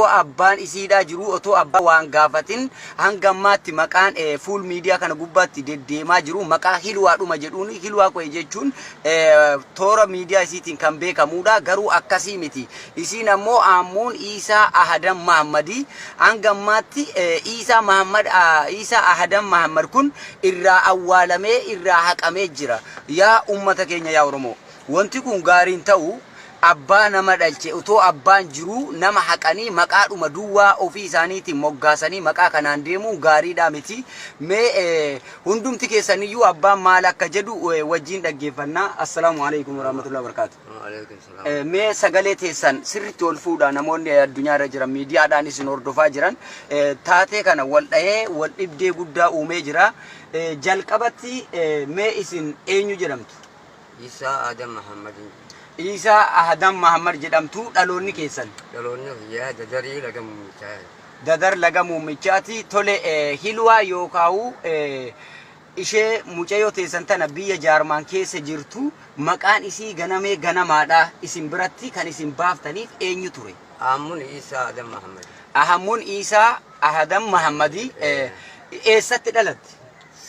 Otoo abbaan isiidhaa jiruu, otoo abbaan waan gaafatin, hanga ammaatti maqaan fuul miidiyaa kana gubbaatti deddeemaa jiru maqaa Hilwaadhuma jedhuun. Hilwaa Qo'e jechuun toora miidiyaa isiitiin kan beekamuudha. Garuu akkasii miti. Isiin ammoo Aammuun Iisaa Ahadan Mahammadii. Hanga ammaatti Iisaa Mahammad, Iisaa Ahadan Mahammad kun irraa awwaalamee, irraa haqamee jira. Yaa ummata keenya, yaa Oromoo, wanti kun gaariin ta'u. Abbaa nama dhalche, otoo abbaan jiruu nama haqanii, maqaadhuma duwwaa ofii isaaniitiin moggaasanii maqaa kanaan deemuun gaariidhaa miti. Mee hundumti keessaniyyuu abbaan maal akka jedhu wajjin dhaggeeffannaa. Assalaamu alaikum warahmatullahi wabarakatuh. Waalaikum salaam. Mee sagalee teessan sirriitti ol fuudhaa. Namoonni addunyaa irra jiran, miidiyaadhaan isin hordofaa jiran, taatee kana wal dhahee wal dhibdee guddaa uumee jira. Jalqabatti mee isin eenyu jedhamtu? Isaa Adam Muhammadin. Iisaa Ahadam Mahammad jedhamtu. Dhaloonni keessan? Dhaloonni kiyyaa Dadarii Laga Muummichaa. Dadar Laga Muummichaati. Tole, Hilwaa yookaa'u ishee mucayyoo teessan tana biyya Jaarmaan keessa jirtu, maqaan isii ganamee ganamaadha, isin biratti kan isin baaftaniif eenyu ture? Aammun Isaa Adam Muhammad. Ahammuun Iisaa Ahadam Mahammadi eessatti dhalatte?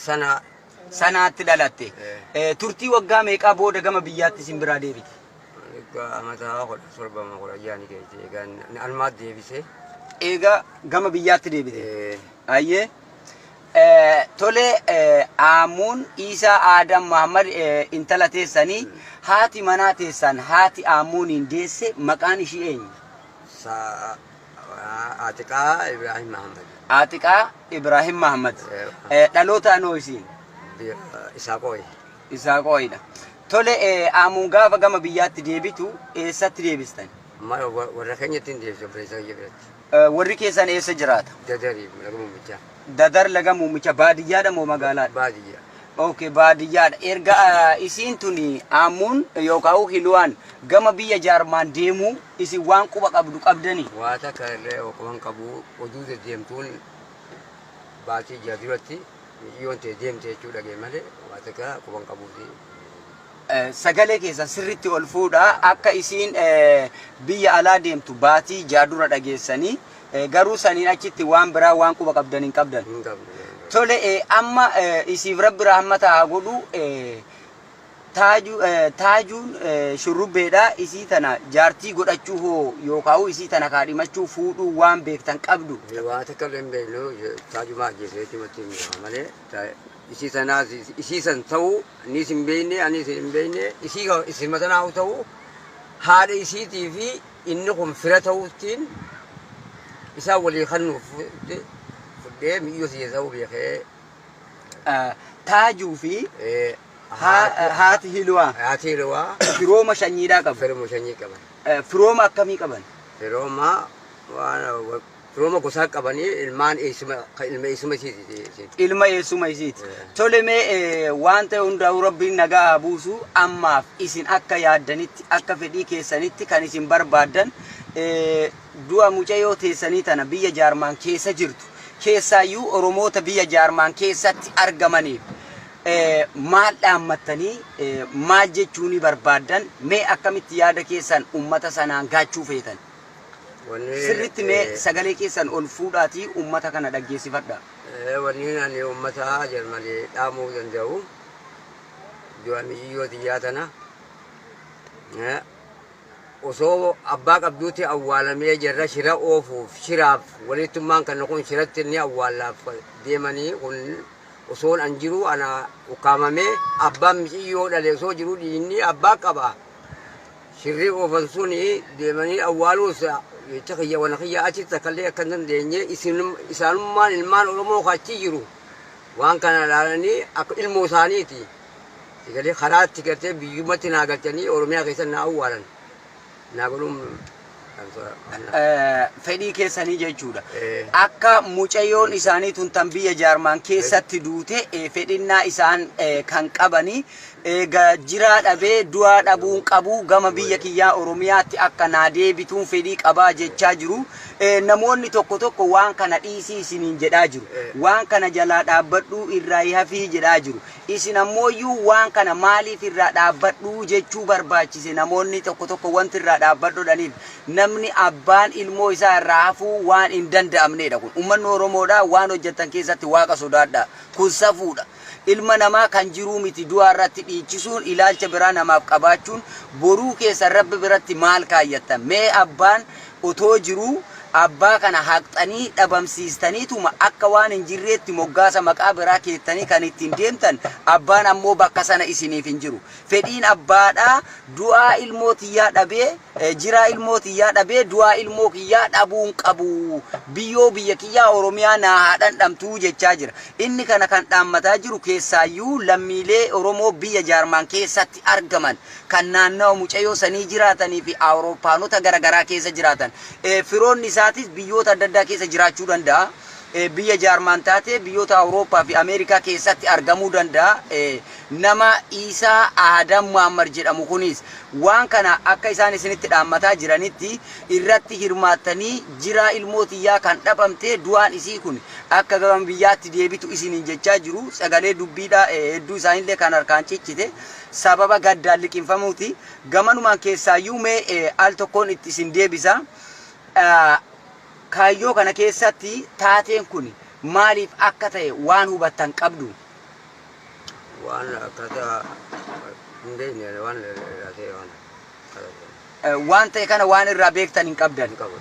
Sana. Sanaatti dhalatte. Turtii waggaa meeqaa booda gama biyyaatti isin biraa deebite? Egaa amata 17 ma 16 ni geesse. Egaa almaat deebise. Eega gama biyyaatti deebite. Ayyee. Tole, Aamuun Iisaa Aadam Muhammad intala teessanii, haati manaa teessan, haati Aamuuniin deesse, maqaan ishii eenyu? Atiqaa Ibrahim Muhammad. Atiqaa Ibrahim Muhammad. Dhaloota anoo isiin? Isaa qooyi. Isaa qooyidha. Tole, Aamuun gaafa gama biyyaatti deebitu eessatti deebistan? Warra keenyatti hin deebisu, obboleessa kiyya biratti. Warri keessan eessa jiraata? Dadarii Laga Muummichaa. Dadar Laga Muummicha baadiyyaadha moo magaalaadha? Baadiyyaa. Okay, baadiyyaadha. Erga isiin tuni Aamuun yookaan Hiluwaan gama biyya Jaarmaan deemuu isin waan quba qabdu qabdanii? Waa takka illee quban qabu. Oduu deddeemtuun baatii 6 duratti mi'iyyoon ta'e deemte jechuu dhagee malee waa takka quban qabuuti. Sagalee keessan sirriitti ol fuudhaa. Akka isiin biyya alaa deemtu baatii 6 dura dhageessanii, garuu saniin achitti waan biraa waan quba qabdan hin qabdan. Hin qabnu. Tole, amma isiif Rabbi rahmata haa godhu. Taajuun Shurrubbeedha. Isii tana jaartii godhachuu hoo yookaan isii tana kaadhimachuu, fuudhuu waan beektan qabdu? Waa takka illee hin beeknu. Taajumaa ajjeese jechumatti hin beeka malee isii tanaas isii san ta'uu innis hin beekne, anis hin beekne. Isii isima tanaa ta'uu, haadha isiitii fi inni kun fira ta'uuttiin isaan walii kennuuf fudhee mi'iyyoo siyya ta'uu beekee. Taajuu fi haati Hiluwaa Haati Hiluwaa firooma shanyiidhaa qabu. Firooma shanyii qaban. Firooma akkamii qaban? Firooma waan firooma gosaa qabanii, ilmaan eessuma, ilma eessuma isiiti. Ilma eessuma isiiti. Tole, mee waan ta'e hundaa'uu Rabbiin nagaa haa buusu. Ammaaf isin akka yaaddanitti, akka fedhii keessanitti kan isin barbaaddan, du'a mucayyoo teessanii tana biyya Jaarmaan keessa jirtu, keessaayyuu Oromoota biyya Jaarmaan keessatti argamaniif maal dhaammattanii, maal jechuunii barbaaddan? Mee akkamitti yaada keessan ummata sanaan gaachuu feetan? Sirritti mee sagalee keessan ol fuudhaatii ummata kana dhaggeessifadha. Wanni ani uummata Jarmanii dhaamuu danda'u, du'a mi'iyyoo tiyyaa tana osoo abbaa qabduutti awwaalamee, jarra shira oofuuf, shiraaf walittummaan kana kun shiratti inni awwaallaaf deemanii kun, osoon an jiru ana ukkaamamee, abbaan miciyyoo dhale osoo jiru, dhiinni abbaa qaba. Shirri oofan suni deemanii awwaaluus jecha kiyya wana kiyya achitti takkallee akka hin dandeenye, isaanummaan ilmaan Oromoo achi jiru waan kana ilaalanii akka ilmoo isaaniiti. Sigalee karaatti gartee biyyumatti naa galchanii Oromiyaa keessa naa awwaalan. Naa godhuun. Fedhii keessanii jechuudha. Akka mucayyoon isaanii tun tan biyya Jaarmaan keessatti duute fedhinnaa isaan kan qabanii, eega jiraa dhabee du'aa dhabuun qabu, gama biyya kiyyaa Oromiyaatti akka naa deebituun fedhii qabaa jechaa jiru. Namoonni tokko tokko waan kana dhiisii isiniin jedhaa jiru. Waan kana jalaa dhaabbadhuu, irraa hafii jedhaa jiru. Isin ammooyyuu waan kana maaliif irraa dhaabbadhuu jechuu barbaachise? Namoonni tokko tokko wanti irraa dhaabbadhu jedhaniif, namni abbaan ilmoo isaa irraa hafuu waan hin danda'amneedha kun. Ummanni Oromoodhaa waan hojjettan keessatti Waaqa sodaadhaa. Kun safuudha. Ilma namaa kan jiruu miti du'aa irratti dhiichisuun ilaalcha biraa namaaf qabaachuun boruu keessan Rabbi biratti maal kaayyattan? Mee abbaan otoo jiruu abbaa kana haqxanii dhabamsiistaniituma akka waan hin jirreetti moggaasa maqaa biraa keettanii kan ittiin deemtan abbaan ammoo bakka sana isiniif hin jiru. Fedhiin abbaadhaa du'aa ilmoo tiyyaa dhabee Jiraa ilmoo tiyyaa dhabee du'aa ilmoo kiyyaa dhabuu hin qabu. Biyyoo biyya kiyyaa Oromiyaa naa haa dhandhamtuu jechaa jira. Inni kana kan dhaammataa jiru keessaayyuu lammiilee Oromoo biyya Jaarmaan keessatti argaman kan naannawa mucayyoo sanii jiraatanii fi Awurooppaanota gara garaa keessa jiraatan. Firoonni isaatis biyyoota adda addaa keessa jiraachuu danda'a. Biyya Jaarmaan taatee biyyoota Awurooppaa fi Ameerikaa keessatti argamuu danda'a. Nama Iisaa Aadam Muhammad jedhamu kunis waan kana akka isaan isinitti dhaammataa jiranitti irratti hirmaattanii jiraa ilmoo tiyyaa kan dhabamte du'aan isii kun akka gama biyyaatti deebitu isiniin jechaa jiru. Sagalee dubbiidhaa hedduu isaaniillee kan harkaan cichite sababa gaddaan liqimfamuuti. Gamanumaan keessaayyuu mee al tokkoon itti isin deebisa. Kaayyoo kana keessatti taateen kun maaliif akka ta'e waan hubattan qabduu? Waan akkaataa hin beekne waan irraa ta'e waan akkaataa Waan ta'e kana waan irraa beektan hin qabdan. Hin qabu.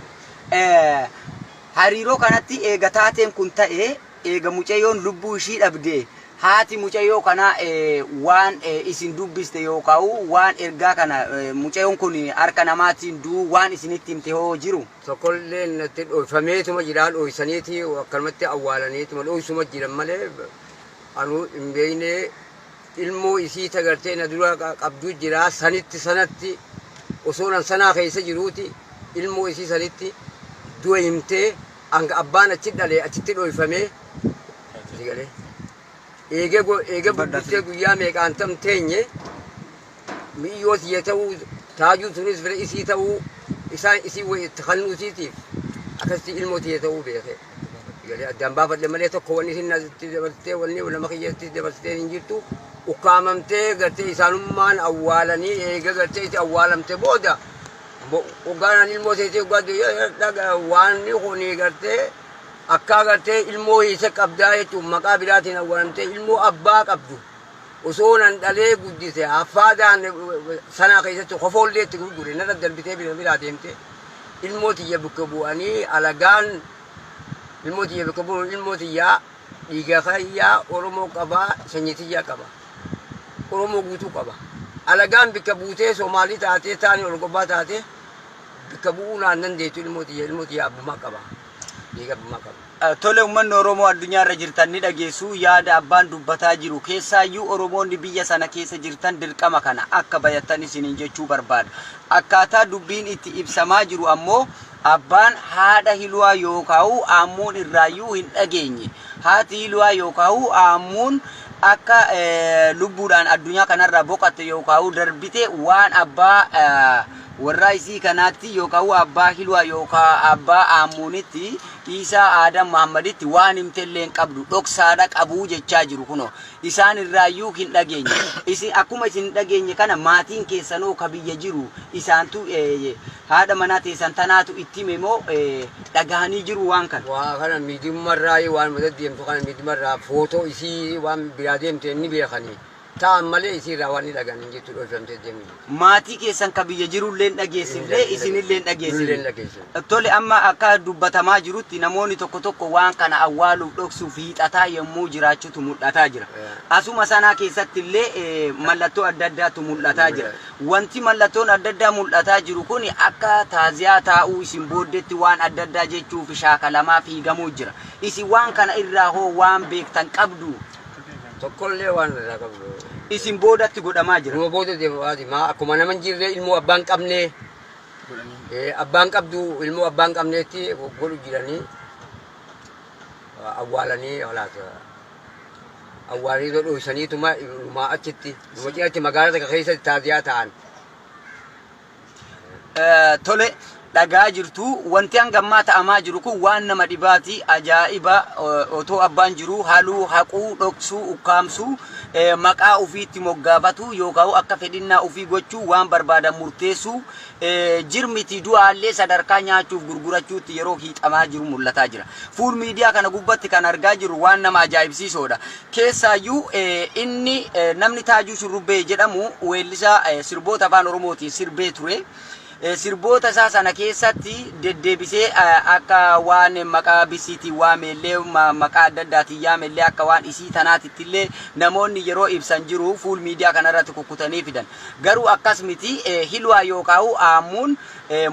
Hariiroo kanatti eega taateen kun ta'e Eega mucayyoon lubbuu ishii dhabdee, haati mucayyoo kanaa waan isin dubbiste yookaa'u waan ergaa kana mucayyoon kun harka namaatiin du'uu waan isinitti himte hoo jiru? Tokkolleen natti dhoyfameetuma jira, dhoysaniiti akkanumatti awwaalaniituma dhoysuma jiran malee anuu hin beekne. Ilmoo isii ta gartee na dura qabdu jira, sanitti sanatti osoo nan sanaa keessa jiruuti ilmoo isii sanitti du'a himtee. Hanga abbaan achi dhale achitti dhoyfamee si galee. Eega eega bubbultee guyyaa meeqaan tam teenye mi'iyyoo tiyya ta'uu taajuun sunis fira isii ta'uu isaan isii wayi itti kannuu isiitiif akkasitti ilmoo tiyya ta'uu beeke. Galee addaan baafadhe malee tokko wanni isin natti dabarsitee wanni nama kiyyatti dabarsitee hin jirtu. Ukkaamamtee gartee isaanummaan awwaalanii eega gartee itti awwaalamte booda Hoggaan ani ilmoo teetee hoggaa dhaga waanni kuni gartee akkaa gartee ilmoo hiisa qabdaa jechuun maqaa biraatiin awwaalamtee ilmoo abbaa qabdu osoo nan dhalee guddise haffaadaan sanaa keessatti kofoollee itti gurgure narra darbitee bira biraa deemte ilmoo tiyya bakka bu'anii alagaan ilmoo tiyya bakka bu'uun ilmoo tiyyaa dhiiga kiyyaa Oromoo qabaa sanyii tiyyaa qaba. Oromoo guutuu qaba. Alagaan bikka buutee Soomaalii taatee taani ol gobbaa taatee bikka bu'uu naan dandeettu ilmoo tiyya ilmoo tiyya abbummaa qaba. Dhiiga abbummaa qaba. Tole ummanni Oromoo addunyaa irra jirtan ni dhageessu yaada abbaan dubbataa jiru keessaayyuu Oromoonni biyya sana keessa jirtan dirqama kana akka bayattan isiniin jechuu barbaada. Akkaataa dubbiin itti ibsamaa jiru ammoo abbaan haadha Hiluwaa yookaa'uu Aammuun irraayyuu hin dhageenye. Haati Hiluwaa yookaa'uu Aammuun akka lubbuudhaan addunyaa kanarraa boqatte yookaa'uu darbite waan abbaa warraa isii kanaatti yookaa'uu abbaa Hiluwaa yookaa abbaa Aammuunitti Iisaa Aadam Mahaammaditti waan himtellee hin qabdu dhoksaadha qabuu jechaa jiru kunoo. Isaan irraayyuu hin dhageenye. Isin akkuma isin hin dhageenye kana maatiin keessanoo ka biyya jiru isaantu haadha manaa teessan tanaatu itti hime moo dhagahanii jiru waan kana? Waa kana miidiyummarraa waan deddeemtu kana miidiyummarraa footoo isii waan biraa deemte ni beekanii. Ta'an malee isii irraa waan ni dhagan hin jirtu dhoofamtee deemu jirti. Maatii keessan ka biyya jirullee hin dhageessifne isinillee hin Nullee hin dhageessifne. Tole amma akka dubbatamaa jirutti namoonni tokko tokko waan kana awwaaluuf dhoksuuf hiixataa yommuu jiraachutu mul'ataa jira. Asuma sanaa keessatti illee mallattoo adda addaatu mul'ataa jira. Wanti mallattoon adda addaa mul'ataa jiru kun akka taaziyaa taa'uu isin booddetti waan adda addaa jechuuf shaakalamaa fiigamuu jira. Isin waan kana irraa hoo waan beektan qabduu? Tokkollee waan irraa qabnu. Isin boodatti godhamaa jira. Numa booda deemaati maa akkuma nama hin jirre ilmoo abbaan qabnee abbaan qabdu ilmoo abbaan qabneetti godhu jiranii awwaalanii halaata awwaalanii dhoysaniituma numaa achitti numa cinatti magaalaa takka keessatti taaziyaa ta'an. Tole Dhagaa jirtu wanti hanga ammaa ta'amaa jiru kun waan nama dhibaati, ajaa'iba. Otoo abbaan jiru haluu, haquu, dhoksuu, ukkaamsuu, maqaa ofiitti moggaafatu yookaan akka fedhinnaa ofii gochuu, waan barbaadan murteessuu, jirmiti du'aallee sadarkaa nyaachuuf gurgurachuutti yeroo hiixamaa jiru mul'ataa jira. Fuul miidiyaa kana gubbatti kan argaa jirru waan nama ajaa'ibsiisoodha. Keessaayyuu inni namni Taajuu Shurrubbee jedhamu weellisaa sirboota Afaan Oromootiin sirbee ture. Sirboota isaa sana keessatti deddeebisee akka waan maqaa bisiitiin waameellee, maqaa adda addaatiin yaamellee, akka waan isii tanaatitti illee namoonni yeroo ibsan jiru, fuul miidiyaa kanarratti kukkutanii fidan. Garuu akkas miti. Hilwaa yookaan Aammuun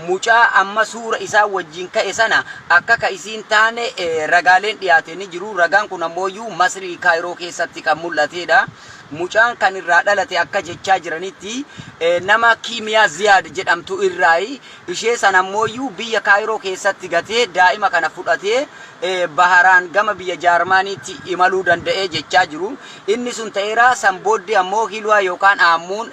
mucaa amma suura isaa wajjin ka'e sana akka ka isiin taane ragaaleen dhiyaate ni jiru. Ragaan kun ammooyyuu Masrii Kaayiroo keessatti kan mul'atedha. Mucaan kan irraa dhalate akka jechaa jiranitti nama Kiimiyaa Ziyaad jedhamtu irraayi. Ishee sana ammooyyuu biyya Kaayiroo keessatti gatee daa'ima kana fudhatee baharaan gama biyya Jaarmaaniitti imaluu danda'ee jechaa jiru. Inni sun ta'eera. San booddee ammoo Hilwaa yookaan Aammuun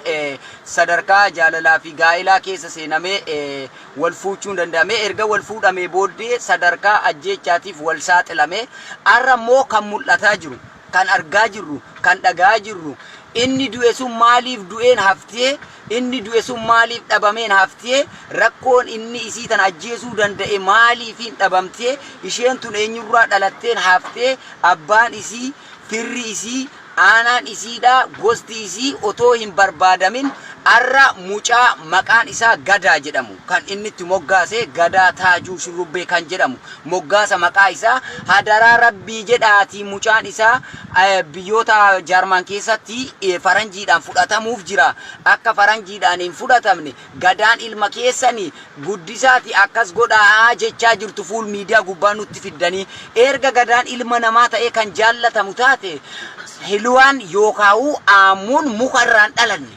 sadarkaa jaalalaa fi gaa'elaa keessa seenamee wal fuuchuun danda'ame. Erga wal fuudhamee booddee sadarkaa ajjeechaatiif wal saaxilame. Har'a immoo kan mul'ataa jiru, kan argaa jirru, kan dhagaa jirru, inni du'e sun maaliif du'een haftee, inni du'e sun maaliif dhabameen haftee, rakkoon inni isii tan ajjeesuu danda'e maaliifiin dhabamtee, isheen tun eenyurraa dhalatteen haftee, abbaan isii, firri isii, aanaan isiidha, gosti isii otoo hin barbaadamin arra mucaa maqaan isaa Gadaa jedhamu, kan inni itti moggaase Gadaa Taajuu Shurrubbee kan jedhamu moggaasa maqaa isaa, hadaraa rabbii jedhaatii, mucaan isaa biyyoota Jaarmaan keessatti faranjiidhaan fudhatamuuf jira. Akka faranjiidhaan hin fudhatamne Gadaan ilma keessanii guddisaati akkas godhaa jechaa jirtu, fuul miidiyaa gubbaa nutti fiddanii. Erga Gadaan ilma namaa ta'ee kan jaallatamu taate, Hilwaan yookaan Aammuun muka irraan dhalanne.